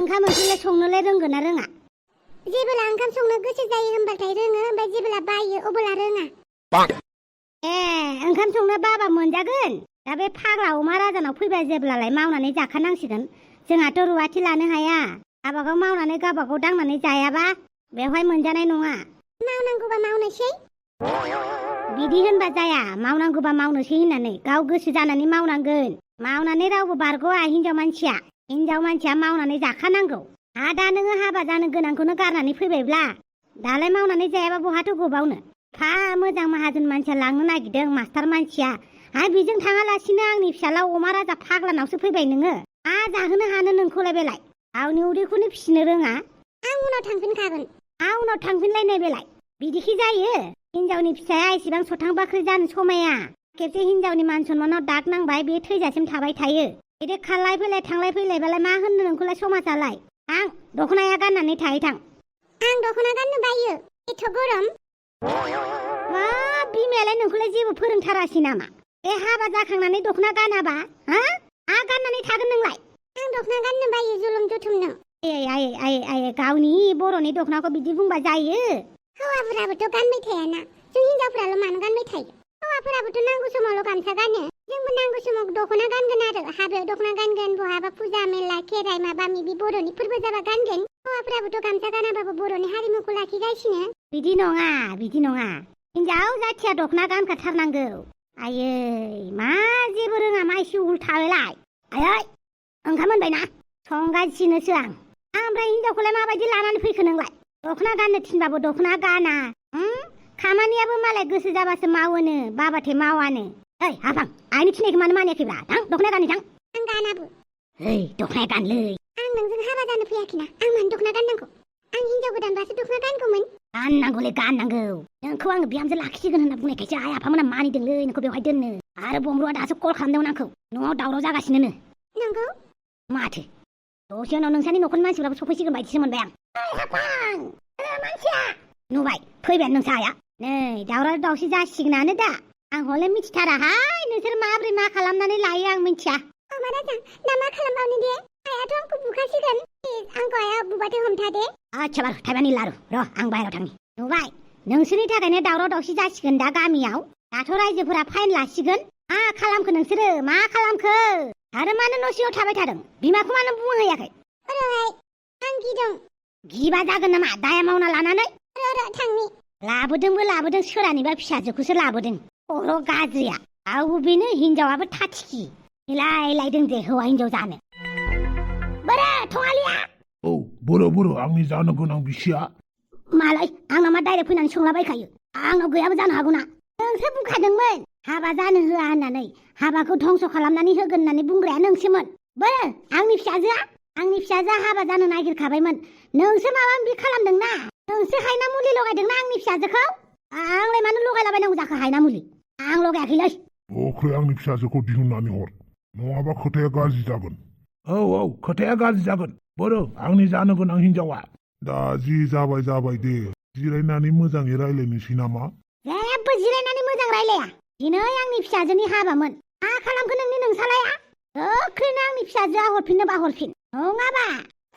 ओंखाम ओंख्रिलाय संनोलाय रोंगोन ना रोङा? जेब्ला ओंखाम संनो गोसो जायो होनबाथाय रोङो, ओमफ्राय जेब्ला बायो अब्ला रोङा। ए ओंखाम संनो बाबा मोनजागोन। दा बे फाग्ला अमा राजानाव फैबा जेब्लालाय मावनानै जाखानांसिगोन। जोंहाथ' रुवाथि लानो हाया। गावबागाव मावनानै गावबागाव दांनानै जायाबा बेवहाय मोनजानाय नङा। मावनांगौबा मावनोसै। बिदि होनबा जाया, मावनांगौबा मावनोसै होननानै गाव गोसो जानानै मावनांगोन। मावनानै रावबो बारग'आ हिनजाव मानसिया मावनानै जाखानांगौ। दा नोङो हाबा जानो गोनांखौनो गारनानै फैबायब्ला दालाय मावनानै जायाबा बहाथो गबावनो। मोजां माहाजोन मानसिया लांनो नागिरदों, मास्टार मानसिया। बेजों थाङालासिनो आंनि फिसाला अमा राजा फाग्लानावसो फैबाय नोङो। जाहोनो हानो नोंखौलाय बेलाय? गावनि उदैखौनो फिसिनो रोङा। आं उनाव थांफिनखागोन। उनाव थांफिनलायनाय बेलाय? बिदिखि जायो? हिनजावनि फिसाया एसेबां सथां बाख्रि जानो समाया। खेबसे हिनजावनि मान सन्मानाव दाग नांबाय बे थैजासिम थाबाय थायो। बिदि खारलाय फैलाय थांलाय फैलायबालाय मा होननो नोंखौलाय समाजालाय? आं दख'नाया गाननानै थां। आं दख'ना गाननो बायो, एथ' गरम। बिमायालाय नोंखौलाय जेबो फोरोंथारासै नामा? बे हाबा जाखांनानै दख'ना गानाबा गाननानै थागोन नोंलाय? आं दख'ना गाननो बायो, जुलुम जुथुमनो। आयै गावनि बर'नि दख'नाखौ बिदि बुंबा जायो? हौवाफोराबोथ' गानबाय थायाना, जों हिनजावफ्राल' मानो गानबाय थायो? हौवाफोराबोथ' नांगौ समावल' गामसा गानो। जोंबो नांगौ समाव दख'ना गानगोन आरो हाबायाव दख'ना गानगोन, बहाबा फुजा मेला खेराइ माबा माबि बर'नि फोरबो जाबा गानगोन। हौवाफोराबोथ' गामसा गानाबाबो बर'नि हारिमुखौ लाखिगासिनो। बिदि नङा। हिनजाव जाथिया दख'ना गानखाथारनांगौ। आयै मा जेबो रोङा मा एसे उल्थालाय? आयै ओंखाम मोनबायना? संगासिनोसो आं। ओमफ्राय हिनजावखौलाय माबायदि लानानै फैखो नोंलाय? दख'ना गाननो थिनबाबो दख'ना गाना। खामानियाबो मालाय गोसो जाबासो मावोनो, बाबाथाय मावानो। हाफां आंनि थिनायखौ मानो मानियाखैब्रा? दख'ना गाननो थां। आं गानाबो। दख'ना गानलै। आं नोंजों हाबा जानो फैयाखैना, आं मानो दख'ना गाननांगौ? आं हिनजाव गोदानबासो दख'ना गानगौमोन। गाननांगौ। नोंखौ आङो बिहामजो लाखिसिगोन होनना बुंनायखायसो आइ आफामोना मानिदोंलै नोंखौ बेवहाय दोननो। आरो बमरुआ दासो कल खालामदोंमोन आंखौ। न'आव दावराव जागासिनो। नंगौ? माथो दसे उनाव नोंसानि न'खरनि मानसिफ्राबो सफैसिगोन बायदिसो मोनबाय आं। हाफां मानसिया नुबाय फैबाय नोंसा आइया। नै दावराव दावसि जासिगोनानो दा। आं हले मिथिथाराहाय नोंसोर माब्रै मा खालामनानै लायो आं मिथिया। अमा राजा दा मा खालामबावनो दे? आइयाथ' आंखौ बुखासिगोन। आंखौ आइया बुबाथाय हमथा दे। आच्छा बार थाइबानि लारु र' आं बाहेराव थांनि। नुबाय नोंसोरनि थाखायनो दावराव दावसि जासिगोन दा गामियाव। दाथ' रायजोफोरा फाइन लासिगोन। मा खालामखो नोंसोरो? मा खालामखो? आरो मानो न' सिङाव थाबाय थादों? बिमाखौ मानो बुंहैयाखै? आं गिदों। गिबा जागोन नामा दाया मावना लानानै? थांनि। लाबोदों सोरानिबा फिसाजोखौसो लाबोदों। खर' गाज्रिया। आव बेनो हिनजावाबो थाथिखि। मिलायलायदों जे हौवा हिनजाव जानो। बोरो थङालिया। बोरो आंनि जानो गोनां बिसिया। मालाय आंना मा डाइरेक्ट फैनानै सोंलाबायखायो? आंनाव गैयाबो जानो हागौना। नोंसो बुंखादोंमोन हाबा जानो होआ होननानै। हाबाखौ धंस' खालामनानै होगोन होननानै बुंग्राया नोंसोमोन। बोरो आंनि फिसाजोआ हाबा जानो नागिरखाबायमोन। नोंसो माबा माबि खालामदोंना? नोंसो हायना मुलि लगायदोंना आंनि फिसाजोखौ? आंलाय मानो लगायलाबायनांगौ जाखो हायना मुलि? आं लगायाखैलै। गोख्रै आंनि फिसाजोखौ दिहुननानै हर, नङाबा खोथाया गाज्रि जागोन। खोथाया गाज्रि जागोन। बोरो आंनि जानो गोनां हिनजावा। दा जि जाबाय दे, जिरायनानै मोजाङै रायलायनोसै नामा? जेबो जिरायनानै मोजां रायलाया। दिनै आंनि फिसाजोनि हाबामोन। मा खालामखो नोंसालाया? गोख्रैनो आंनि फिसाजोआ हरफिननोबा हरफिन, नङाबा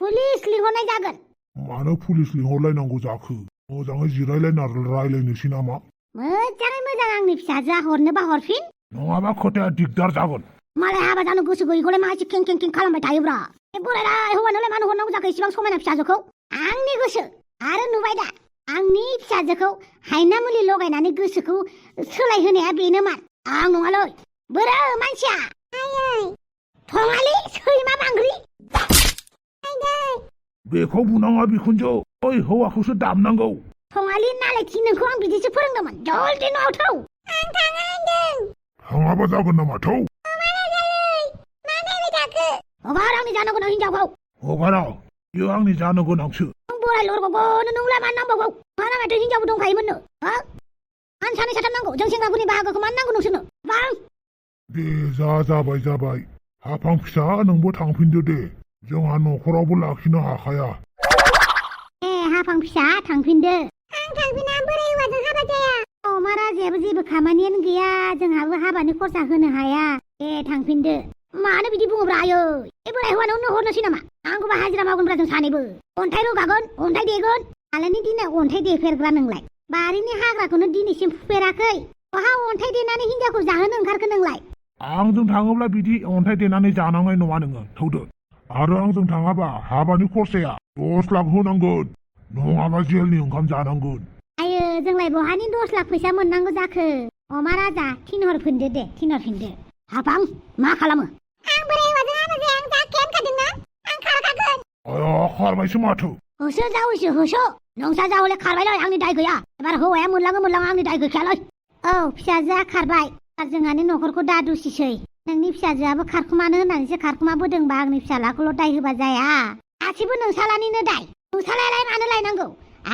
पुलिस लिंहरनाय जागोन। मानो पुलिस लिंहरलायनांगौ जाखो? मोजाङै जिरायलायना रायलायनोसै नामा? मोजाङै मोजां आंनि फिसाजोआ हरनोबा हरफिन, नङाबा खोथाया दिगदार जागोन। मालाय हाबा जानो गोसो गैयैखौलाय मा एसे खें खालामबाय थायोब्रा? बोरायलाय हौवानोलाय मानो हरनांगौ जाखो इसिबां समायना फिसाजोखौ? आंनि गोसो। आरो नुबाय दा आंनि फिसाजोखौ हायना मुलि लगायनानै गोसोखौ सोलायहोनाया बेनोमोन, आं नङालै। बोरो मानसिया। थङालि सैमा बांग्रि। बेखौ बुनाङा बिखुनजो, बै हौवाखौसो दामनांगौ। थङालि नालायखि नोंखौ आं बिदिसो फोरोंदोंमोन। जलदि न'आव थौ। आं थाङा होनदों। थाङाबा जागोन नामा? थौ। हगार आंनि जानो गोनां हिनजावखौ। हगारा, बियो आंनि जानो गोनांसो। बोराय लरग'ग'नो नोंलाय मानो नांबावगौ? माना माथो हिनजावबो दंखायोमोननो। आं सानै साथाम नांगौ। जों सेंग्राफोरनि बाहागोखौ मानो नांगौ नोंसोरनो? दे जाबाय। हाफां फिसा नोंबो थांफिनदो दे, जोंहा न'खरावबो लाखिनो हाखाया। हाफां फिसा थांफिनदो। आं थांफिना, बोराय हौवाजों हाबा जाया। अमा राजायाबो जेबो खामानियानो गैया, जोंहाबो हाबानि खरसा होनो हाया। दे थांफिनदो। मानो बिदि बुङोब्रा आयै? बे बोराय हौवानावनो हरनोसै नामा आंखौबा हाजिरा मावगोनब्रा जों सानैबो अन्थाइ रोगागोन अन्थाइ देगोन मालायनि दिनाव अन्थाइ देफेरग्रा नोंलाय बारिनि हाग्राखौनो दिनैसिम फुफेराखै बहा अन्थाइ देनानै हिनजावखौ जाहोनो ओंखारखो नोंलाय आंजों थाङोब्ला बिदि अन्थाइ देनानै जानांनाय नङा नोङो थौदो आरो आंजों थाङाबा हाबानि खरसाया 10 लाख होनांगोन नङाबा जेलनि ओंखाम जानांगोन आयो जोंलाय बहानि 10 लाख फैसा मोननांगौ जाखो अमा राजा थिनहरफिनदो दे थिनहरफिनदो हाफां मा खालामो आं बोराय हौवाजों हाबा जाया आं दा केनखादोंना आं खारखागोन आया खारबायसो माथो होसो जावैसो होसो नोंसा जावले खारबायलै आंनि दाय गैया एबार हौवाया मोनलाङो आंनि दाय गैखायालै औ फिसाजोआ खारबाय जोंहानि न'खरखौ दा दुसिसै नोंनि फिसाजोआबो खारखुमानो होननानैसो खारखुमाबोदोंबा आंनि फिसालाखौल' दाय होबा जाया गासिबो नोंसालानिनो दाय नोंसालायालाय मानो लायनांगौ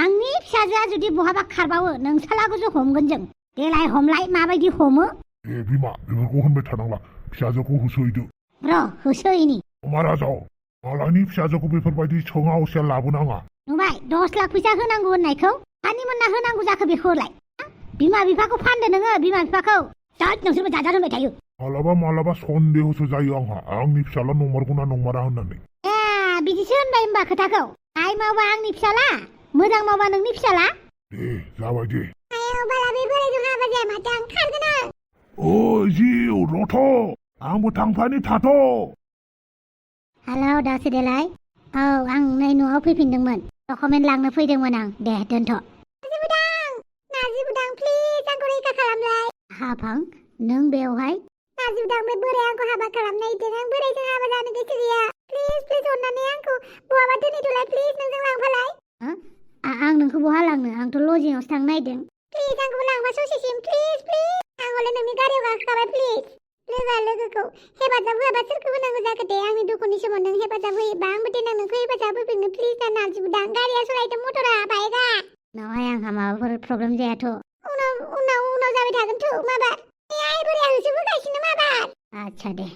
आंनि फिसाजोआ जुदि बहाबा खारबावो नोंसालाखौसो हमगोन जों देलाय हमलाय माबायदि हमो ए बिमा बेफोरखौ होनबाय थानांला फिसाजोखौ होसोहैदो र' होसोहैनि अमा राजा मालायनि फिसाजोखौ बेफोरबायदि सोङा हसिया लाबोनाङा नुबाय 10 लाख फैसा होनांगौ होननायखौ हानि मोनना होनांगौ जाखो बेखौलाय बिमा बिफाखौ फानदो नोङो बिमा बिफाखौ जाद नोंसोरबो जाजा होनबाय थायो मालाबा सन्देहसो जायो आंहा आंनि फिसाला नंमारगौना नंमारा होननानै ए बिदिसो होनबाय होमबा खोथाखौ आइ मावबा आंनि फिसाला मोजां मावबा नोंनि फिसाला दे जाबाय दे आयौ बाला बे बोरायजों हाबा जाया माथो आं खारगोन आं ओइ जिउ रथ' आंबो थांफानि थाथ' हेलौ दासो देलाय औ आं नै न'आव फैफिनदोंमोन डकुमेन्ट लांनो फैदोंमोन आं दे दोनथ' नाजिबुदां प्लिज आंखौ रैखा खालामलाय हाफां नों बेवहाय नाजिबुदां बे बोराय आंखौ हाबा खालामनाय दे आं बोरायजों हाबा जानो गोसो गैया प्लिज अननानै आंखौ बहाबा दोनहैथ'लाय प्लिज नोंजों लांफालाय आं नोंखौ बहा लांनो आंथ' लजिंआवसो थांनो नागिरदों प्लिज आंखौबो लांफा ससेसिम प्लिज आं हले नोंनि गारियाव गाखोखाबाय प्लिज लोगोखौ हेफाजाब होआबा सोरखौ होनांगौ जाखो दे आंनि दुखुनि समाव नों हेफाजाब होयोबा आंबो देनां नोंखौ हेफाजाब होफिनगोन प्लिज दा नाजिबुदां गारिया सलायदो मटरा बाइकआ नहाय आंहा माबाफोर प्रब्लेम जायाथ' उनाव जाबाय थागोनथ' माबार आइ बोराया होसोबोगासिनो माबार आच्छा दे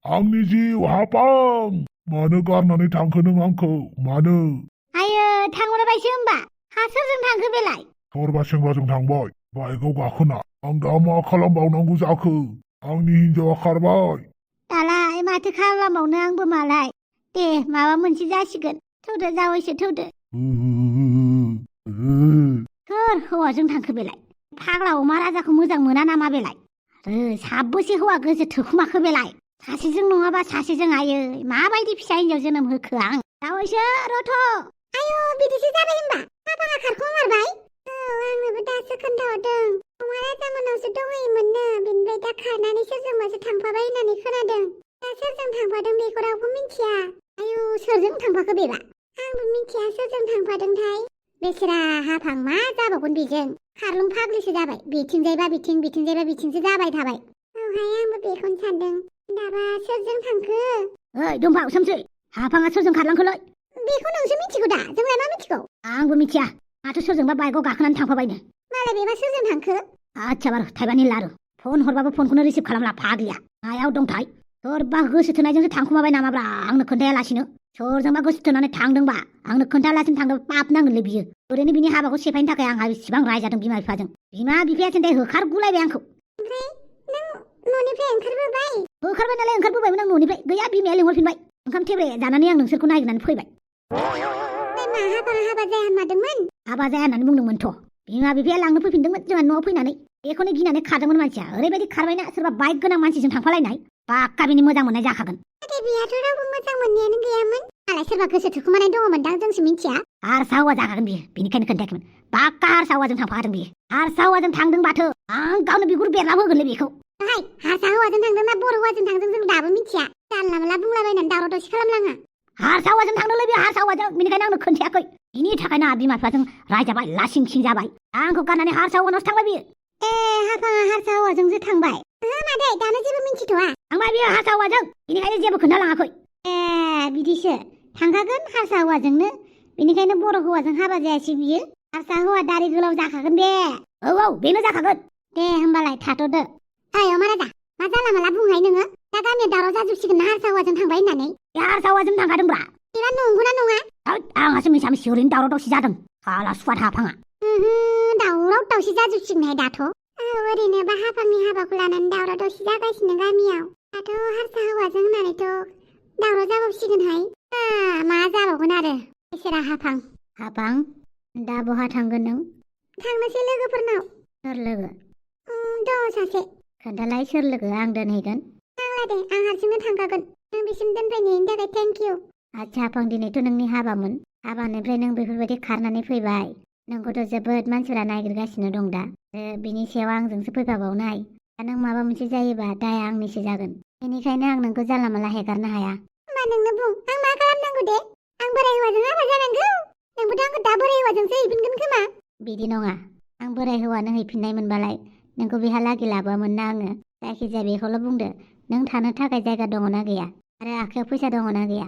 आंनि जिउ हाफां मानो गारनानै थांखो नों आंखौ मानो आयो थांहरबायसो होमबा हा सोरजों थांखो बेलाय सोरबा सेंग्राजों थांबाय बाइकआव गाखोना आं दा मा खालामबावनांगौ जाखो आंनि हिनजावा खारबाय दालाय माथो खालामबावनो आंबो मालाय दे माबा मोनसे जासिगोन थौदो जावैसो थौदो सोर हौवाजों थांखो बेलाय फाग्ला अमा राजाखौ मोजां मोना नामा बेलाय आरो साबबोसे हौवा गोसो थोखुमाखो बेलाय सासेजों नङाबा सासेजों आयै माबायदि फिसा हिनजाव जोनोम होखो आं जावैसो रथ' आयौ बिदिसो जाबाय होमबा हाफाङा खारखोमारबाय औ आंनोबो दासो खोन्थाहरदों अमा राजामोनावसो दंहैयोमोननो बेनिफ्राय दा खारनानै सोरजोंबासो थांफाबाय होननानै खोनादों दा सोरजों थांफादों बेखौ रावबो मिन्थिया आयौ सोरजों थांफाखो बेबा आंबो मिन्थिया सोरजों थांफादोंथाय बेसेरा हाफां मा जाबावगोन बेजों खारलुं फाग्लिसो जाबाय बिथिंजायबा बिथिं बिथिंजायबा बिथिंसो जाबाय थाबाय औहाय आंबो बेखौनो सानदों दाबा सोरजों थांखो ओइ दंफां सोमसै हाफाङा सोरजों खारलांखोलै बेखौ नोंसो मिथिगौ दा जोंलाय मा मिथिगौ आंबो मिथिया माथो सोरजोंबा बाइकआव गाखोनानै थांफाबायनो मालाय बेबा सोरजों थांखो आच्छा बार थाइबानि लारु फन हरबाबो फनखौनो रिसिभ खालामला फाग्लिया मायाव दंथाय सोरबा गोसो थोनायजोंसो थांखुमाबाय नामाब्रा आंनो खोन्थायालासिनो सोरजोंबा गोसो थोनानै थांदोंबा आंनो खोन्थायालासिनो थांदों पाप नांगोनलै बियो ओरैनो बिनि हाबाखौ सेफायनो थाखाय आंहा बेसेबां रायजादों बिमा बिफाजों बिमा बिफायासो दे होखारगुलायबाय आंखौ ओमफ्राय नों न'निफ्राय ओंखारबोबाय होखारबाय नालाय ओंखारबोबायमोन आं न'निफ्राय गैया बिमाया लिंहरफिनबाय ओंखाम थेब्रे जानानै आं नोंसोरखौ नागिरनानै फैबाय हाबा जाया होनमारदोंमोन हाबा जाया होननानै बुंदोंमोनथ' बिमा बिफाया लांनो फैफिनदोंमोन जोंहा न'आव फैनानै बेखौनो गिनानै खारदोंमोन मानसिया ओरैबायदि खारबायना सोरबा बाइक गोनां मानसिजों थांफालायनाय बाक्का बिनि मोजां मोननाय जाखागोन नाथाय बियाथ' रावबो मोजां मोननायानो गैयामोन मालाय सोरबा गोसो थोखुमानाय दङमोनदां जोंसो मिन्थिया हारसा हौवा जाखागोन बियो बिनिखायनो खोन्थायाखैमोन बाक्का हारसा हौवाजों थांफाखादों बियो हारसा हौवाजों थांदोंबाथो आं गावनो बिगुर बेरला होगोनलै बेखौ हारसा हौवाजों थांदों ना बर' हौवाजों थांदों जों दाबो मिथिया जानला मोनला बुंलाबायनानै दावराव दावसि खालामनाङा हारसा हौवाजों थांदोंलै बे हारसा हौवाजों बेनिखायनो आंनो खोन्थायाखै बिनि थाखायनो आंहा बिमा बिफाजों रायजाबाय लासिं सिं जाबाय आंखौ गारनानै हारसा हौवानावसो थांबाय बियो ए हाफाङा हारसा हौवाजोंसो थांबाय मादै दानो जेबो मिन्थिथ'आ थांबाय बियो हारसा हौवाजों बेनिखायनो जेबो खोन्थालाङाखै ए बिदिसो थांखागोन हारसा हौवाजोंनो बेनिखायनो बर' हौवाजों हाबा जायासै बियो हारसा हौवा दारि गोलाव जाखागोन बे औ बेनो जाखागोन दे होमबालाय थाथ'दो ओइ अमा राजा मा जाला माला बुंहाय नोङो दा गामियाव दावराव जाजोबसिगोन ना हारसा हौवाजों थांबाय होननानै बे हारसा हौवाजों थांखादोंब्रा बेबा नंगौना नङा आंहासो मिसा मिसि ओरैनो दावराव दावसि जादों हाला सुवाद हाफाङा दावराव दावसि जाजोबसिगोनहाय दाथ' ओरैनोबा हाफांनि हाबाखौ लानानै दावराव दावसि जागासिनो गामियाव दाथ' हारसा हौवाजों होननानैथ' दावराव जाबावसिगोनहाय मा जाबावगोन आरो इसोरा हाफां दा बहा थांगोन नों? थांनोसै लोगोफोरनाव। सोर लोगो? दङ सासे। खोन्थालाय सोर लोगो, आं दोनहैगोन। नांला दे, आं हारसिंनो थांखागोन। नों बिसिम दोनफैनायनि थाखाय थेंक इउ। आच्छा हाफां, दिनैथ' नोंनि हाबामोन। हाबानिफ्राय नों बेफोरबायदि खारनानै फैबाय। नोंखौथ' जोबोद मानसिफोरा नागिरगासिनो दं दा। बिनि सायाव आंजोंसो फैफाबावनाय। दा नों माबा मोनसे जायोबा दाया आंनिसो जागोन। बेनिखायनो आं नोंखौ जानला मानला हेगारनो हाया। होमबा नोंनो बुं, आं मा खालामनांगौ दे? आं बोराय हौवाजों हाबा जानांगौ? नोंबोथ' आंखौ दा बोराय हौवाजोंसो हैफिनगोन खोमा? बिदि नङा। आं बोराय हौवानो हैफिननाय मोनबालाय नोंखौ बेहालागै लाबोआमोन ना आङो। जायखिजाया बेखौल' बुंदो, नों थानो थाखाय जायगा दङ ना गैया? आरो आखायाव फैसा दङ ना गैया?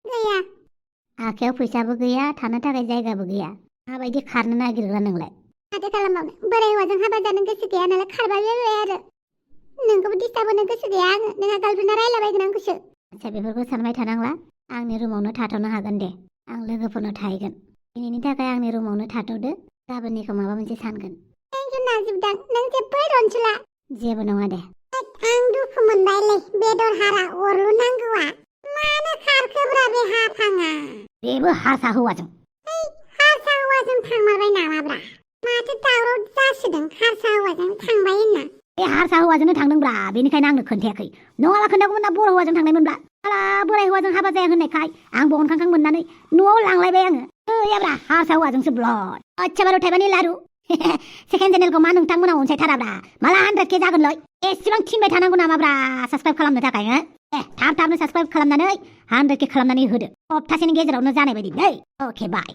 गैया। आखायाव फैसाबो गैया, थानो थाखाय जायगाबो गैया। माबायदि खारनो नागिरग्रा नोंलाय? माथो खालामबावनो, बोराय हौवाजों हाबा जानो गोसो गैया नालाय खारबाय आरो। नोंखौबो दिस्टार्ब होनो गोसो गैया आङो। नोंहा गार्लफ्रेन्डआ रायलाबायगोन आंखौसो। आच्छा, बेफोरखौ सानबाय थानांला। आंनि रुमावनो थाथ'नो हागोन दे। आं लोगोफोरनाव थाहैगोन। दिनैनि थाखाय आंनि रुमावनो थाथ'दो। गाबोननिखौ माबा मोनसे सानगोन। थेंक इउ नाजिबदां, नों जेबो रनसुला। जेबो नङा दे। आं दुखु मोनबायलै, बेदर हारा अरलु नांगौआ। मानो खारखोब्रा बे हाफाङा? बेबो हारसा हौवाजों। हारसा हौवाजों थांमारबाय नामाब्रा? माथो दावराव जासोदों हारसा हौवाजों थांबाय होनना? बे हारसा हौवाजोंनो थांदोंब्रा, बेनिखायनो आंनो खोन्थायाखै। नङाबा खोन्थागौमोन ना बर' हौवाजों थांनायमोनब्ला। आला बोराय हौवाजों हाबा जाया होननायखाय आंबो अनखांखां मोननानै न'आव लांलायबाय आङो। याब्रा, हारसा हौवाजोंसो ब्लड। अच्छा बारु थाइबानि लारु। सेकेन्ड चेनेलखौ मा नोंथांमोना अनसायथाराब्रा? माला 100K जागोनलै? एसेबां थिनबाय थानांगौ नामाब्रा साबस्क्राइब खालामनो थाखाय? थाब थाबनो साबस्क्राइब खालामनानै 100K खालामनानै होदो। सप्तासेनि गेजेरावनो जानाय बायदि दै। अके बाय।